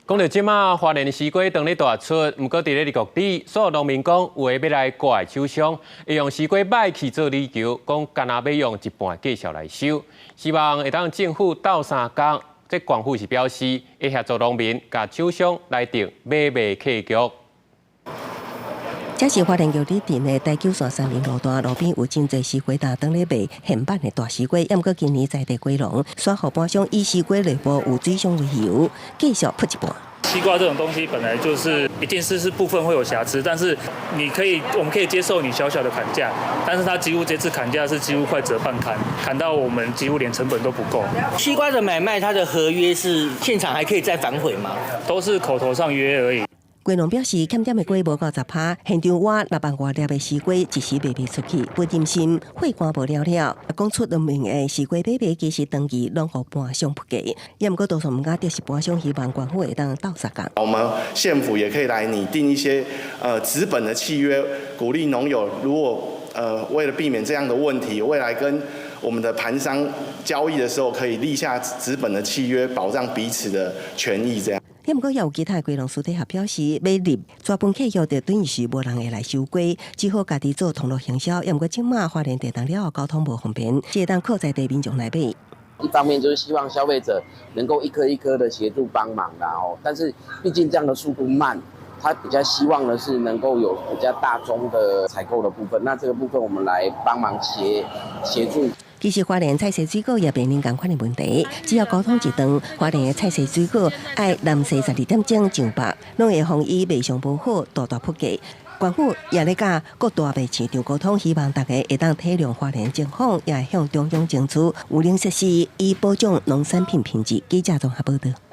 講到這馬，花蓮的西瓜當咧大出，毋過佇咧二國里，所有農民講有的欲來割的廠商，會用西瓜䆀去做理由，講干焦欲用一半價數來收，希望會當政府鬥相共。這縣府是表示會協助農民佮廠商來訂買賣契約。這是花蓮玉里鎮的台九線三民路段，路邊有真濟西瓜擔當咧賣現挽的大西瓜，毋過今年在地瓜農，煞予盤商以西瓜內部有水傷為由，繼續鋪一半。西瓜這種東西本來就是一定是部分會有瑕疵，但是你可以，我們可以接受你小小的砍價，但是他幾乎這次砍價是幾乎快折半砍，砍到我們幾乎連成本都不夠。西瓜的買賣，它的合約是現場還可以再反悔嗎？都是口頭上約而已。瓜農表示，欠點的瓜無夠10%，現場挖6萬外粒的西瓜，一時賣袂出去，不擔心貨乾無了了。講出農民的西瓜買賣，其實長期攏予盤商鋪價，也毋過多數毋敢，就是盤商希望縣府會當鬥相共。我們縣府也可以來擬定一些紙本的契約，鼓勵農友如果為了避免這樣的問題，未來跟我們的盤商交易的時候，可以立下紙本的契約，保障彼此的權益。這樣。也毋過，也有其他瓜農私底下表示，欲立紙本契約就等於是無人會來收瓜，只好家己做通路行銷。也毋過，這馬花蓮地動了後交通無方便，只會當靠在地民眾來買。一方面就是希望消費者能夠一顆一顆的協助幫忙啦，哦，但是畢竟這樣的速度慢，他比較希望的是能夠有比較大宗的採購的部分，那這個部分我們來幫忙協助。其實花蓮採摘水果也面臨仝款的問題，只要交通一斷，花蓮的採摘水果愛南西12點鐘上北，攏會予伊賣相無好，大大鋪價。縣府也咧佮各大賣市場溝通，希望大家會當體諒花蓮情況，也會向中央爭取有能設施，以保障農產品品質。記者綜合報道。